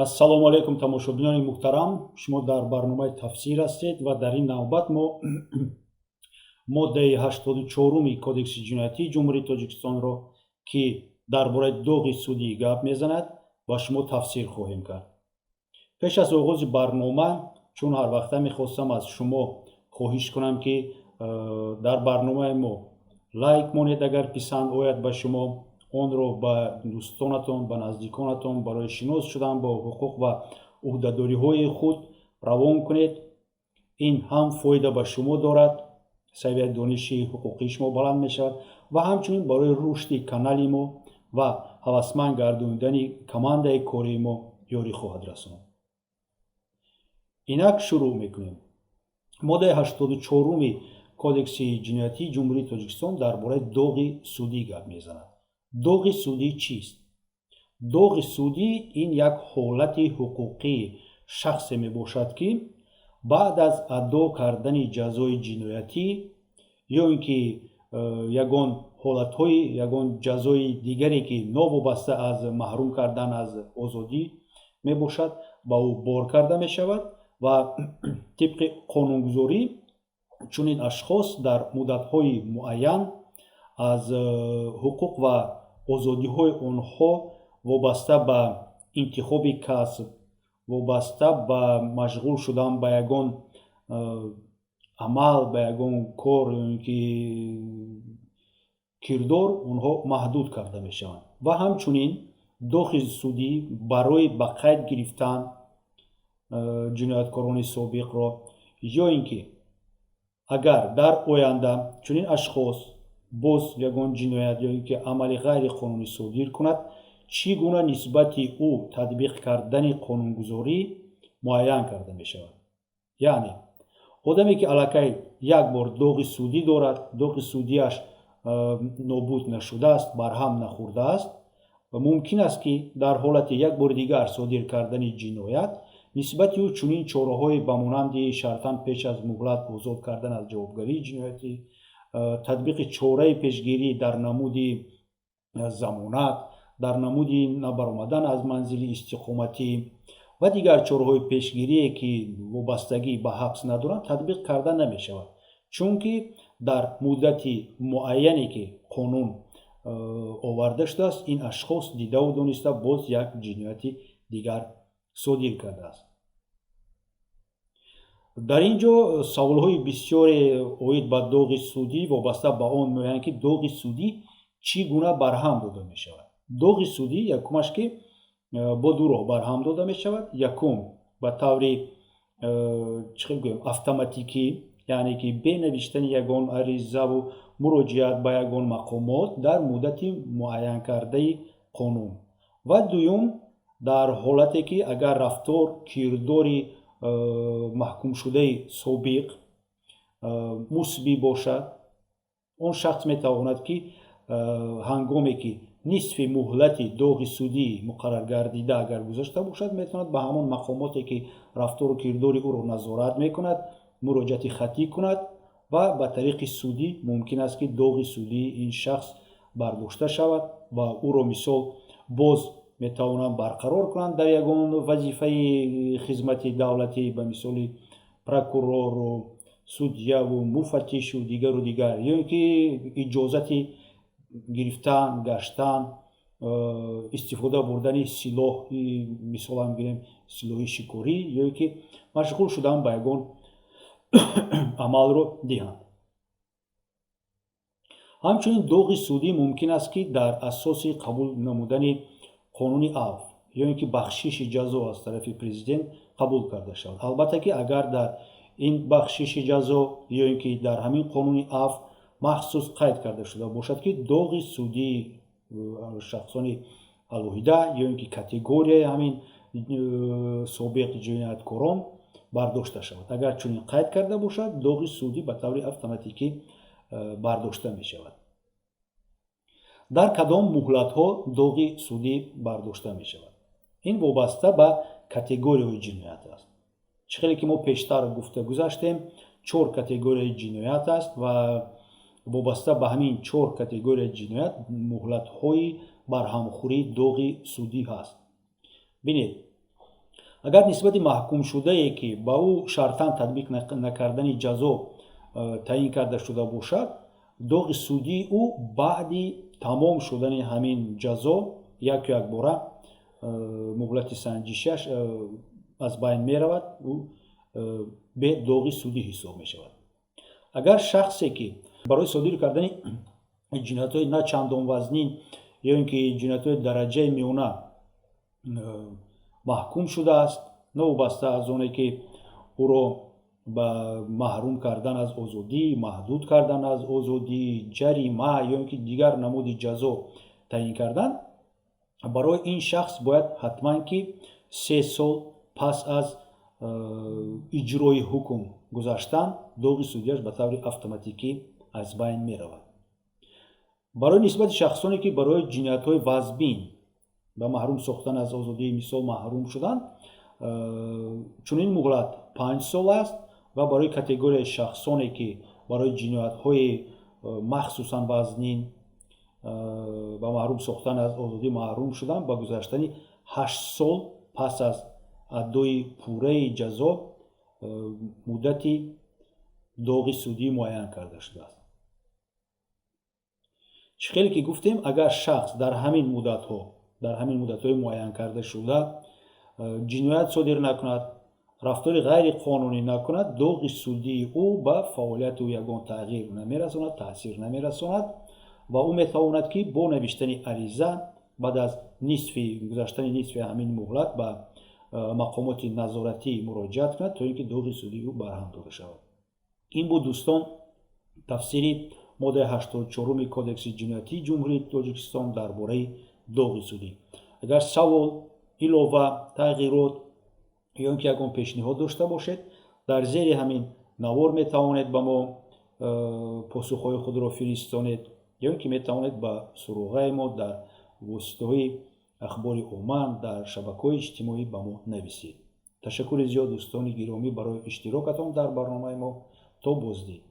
Ассалому алайкум, тамошобинони муҳтарам. Шумо дар барномаи «Тафсир» ҳастед ва дар ин навбат мо моддаи 84-уми Кодекси ҷиноятии Ҷумҳурии Тоҷикистонро, ки дар бораи доғи судӣ гап мезанад, ба шумо тафсир хоҳем кард. Пеш аз оғози барнома, чун ҳарвақта, мехостам аз шумо хоҳиш кунам, ки дар барномаи мо лайк монед, агар писанд ояд ба шумо, онро ба дӯстонатон, ба наздиконатон барои шинос шудан бо ҳуқуқ ва ӯҳдадориҳои худ равон кунед. Ин ҳам фоида ба шумо дорад, савияи дониши ҳуқуқии шумо баланд мешавад ва ҳамчунин барои рушди канали мо ва ҳавасманд гардонидани командаи кории мо ёрӣ хоҳад расонд. Инак, шурӯъ мекунем. Моддаи 84-уми Кодекси ҷиноятии Ҷумҳурии Тоҷикистон дар бораи доғи судӣ гап мезанад. Доғи судӣ чист? Доғи судӣ ин як ҳолати ҳуқуқии шахсе мебошад, ки баъд аз адо кардани ҷазои ҷиноятӣ ё ин ки ягон ҳолатҳои ягон ҷазои дигаре, ки новобаста аз маҳрум кардан аз озодӣ мебошад, ба ӯ бор карда мешавад ва тибқи қонунгузорӣ чунин ашхос дар муддатҳои муайян аз ҳуқуқ ва озодиҳои онҳо вобаста ба интихоби касб, вобаста ба машғул шудан ба ягон амал, ба ягон кор ё ин ки кирдор онҳо маҳдуд карда мешаванд. Ва ҳамчунин доғи судӣ барои ба қайд гирифтан ҷинояткорони собиқро ё ин ки агар дар оянда чунин ашхос боз ягон ҷиноят ё ин ки амали ғайриқонунӣ содир кунад, чӣ гуна нисбати ӯ татбиқ кардани қонунгузорӣ муайян карда мешавад. Яъне одаме, ки аллакай як бор доғи судӣ дорад, доғи судияш нобуд нашудааст, барҳам нахӯрдааст ва мумкин аст, ки дар ҳолати як бори дигар содир кардани ҷиноят нисбати ӯ чунин чораҳое ба монанди шартан пеш аз муҳлат озод кардан аз ҷавобгарии ҷиноятӣ, татбиқи чораи пешгирӣ дар намуди замонат, дар намуди набаромадан аз манзили истиқоматӣ ва дигар чораҳои пешгирие, ки вобастагӣ ба ҳабс надоранд, татбиқ карда намешавад, чунки дар муддати муайяне, ки қонун оварда шудааст, ин ашхос дидаву дониста боз як ҷинояти дигар содир кардааст. Дар ин ҷо саволҳои бисёре оид ба доғи судӣ вобаста ба он меоянд, ки доғи судӣ чӣ гуна барҳам дода мешавад. Доғи судӣ якумаш, ки бо ду роҳ барҳам дода мешавад. Якум, ба таври, чӣ хел гӯем, автоматикӣ, яъне ки бе навиштани ягон аризаву муроҷиат ба ягон мақомот дар муддати муайянкардаи қонун ва дуюм, дар ҳолате ки агар рафтор кирдори маҳкумшудаи собиқ мусбӣ бошад, он шахс метавонад, ки ҳангоме ки нисфи муҳлати доғи судӣ муқарраргардида агар гузашта бошад, метавонад ба ҳамон мақомоте, ки рафтору кирдори ӯро назорат мекунад, муроҷиати хаттӣ кунад ва ба тариқи судӣ мумкин аст, ки доғи судии ин шахс бардошта шавад ва ӯро, мисол, боз метавонанд барқарор кунанд дар ягон вазифаи хизмати давлатӣ, ба мисоли прокурору судьяву муфаттишу дигару дигар, ё ин ки иҷозати гирифтан, гаштан, истифода бурдани силоҳи, мисолам гирем, силоҳи шикорӣ ё ин ки машғул шудан ба ягон амалро диҳанд. Ҳамчунин доғи судӣ мумкин аст, ки дар асоси қабул намудани қонуни афв ё ин ки бахшиши ҷазо аз тарафи президент қабул карда шавад. Албатта, ки агар дар ин бахшиши ҷазо ё ин ки дар ҳамин қонуни афв махсус қайд карда шуда бошад, ки доғи судии шахсони алоҳида ё ин ки категорияи ҳамин собиқ ҷинояткорон бардошта шавад. Агар чунин қайд карда бошад, доғи судӣ ба таври автоматикӣ бардошта мешавад. Дар кадом муҳлатҳо доғи судӣ бардошта мешавад? Ин вобаста ба категорияҳои ҷиноят аст. Чӣ хеле ки мо пештар гуфта гузаштем, чор категорияи ҷиноят аст ва вобаста ба ҳамин чор категорияи ҷиноят муҳлатҳои барҳамхӯрии доғи судӣ ҳаст. Бинед. Агар нисбати маҳкумшудае, ки ба ӯ шартан татбиқ накардани ҷазо таъин карда шуда бошад, доғи судии ӯ баъди тамом шудани ҳамин ҷазо яку якбора муҳлати санҷишиаш аз байн меравад, ӯ бе доғи судӣ ҳисоб мешавад. Агар шахсе, ки барои содир кардани ҷиноятҳои на чандон вазнин ё ин ки ҷиноятҳои дараҷаи миёна маҳкум шудааст, новобаста аз оне ки ӯро ба маҳрум кардан аз озодӣ, маҳдуд кардан аз озодӣ, ҷарима ё ин ки дигар намуди ҷазо таъин кардан, барои ин шахс бояд ҳатман ки 3 сол пас аз иҷрои ҳукм гузаштан доғи судияш ба таври автоматикӣ аз байн меравад. Барои нисбати шахсоне, ки барои ҷиноятҳои вазбин ба маҳрум сохтан аз озодӣ, мисол, маҳрум шуданд, чунин муҳлат 5 сол аст ва барои категорияи шахсоне, ки барои ҷиноятҳои махсусан вазнин ба маҳрум сохтан аз озодӣ маҳрум шуданд, ба гузаштани 8 сол пас аз адои пурраи ҷазо муддати доғи судӣ муайян карда шудааст. Чӣ хеле ки гуфтем, агар шахс дар ҳамин муддатҳо, дар ҳамин муддатҳои муайян карда шуда ҷиноят содир накунад, рафтори ғайриқонунӣ накунад, доғи судии ӯ ба фаъолияти ӯ ягон тағйир намерасонад, таъсир намерасонад ва ӯ метавонад, ки бо навиштани ариза баъд аз нисфи гузаштани нисфи ҳамин муҳлат ба мақомоти назоратӣ муроҷиат кунад, то ин ки доғи судии ӯ барҳам дода шавад. Ин буд, дӯстон, тафсири моддаи 84-уми Кодекси ҷиноятии Ҷумҳурии Тоҷикистон дар бораи доғи судӣ. Агар савол, илова, тағйирот ё ин ки ягон пешниҳод дошта бошед, дар зери ҳамин навор метавонед ба мо посухҳои худро фиристонед ё ин ки метавонед ба суроғаи мо дар воситаҳои ахбори омма, дар шабакаҳои иҷтимоӣ ба мо нависед. Ташаккури зиёд, дӯстони гиромӣ, барои иштирокатон дар барномаи мо. То боздид.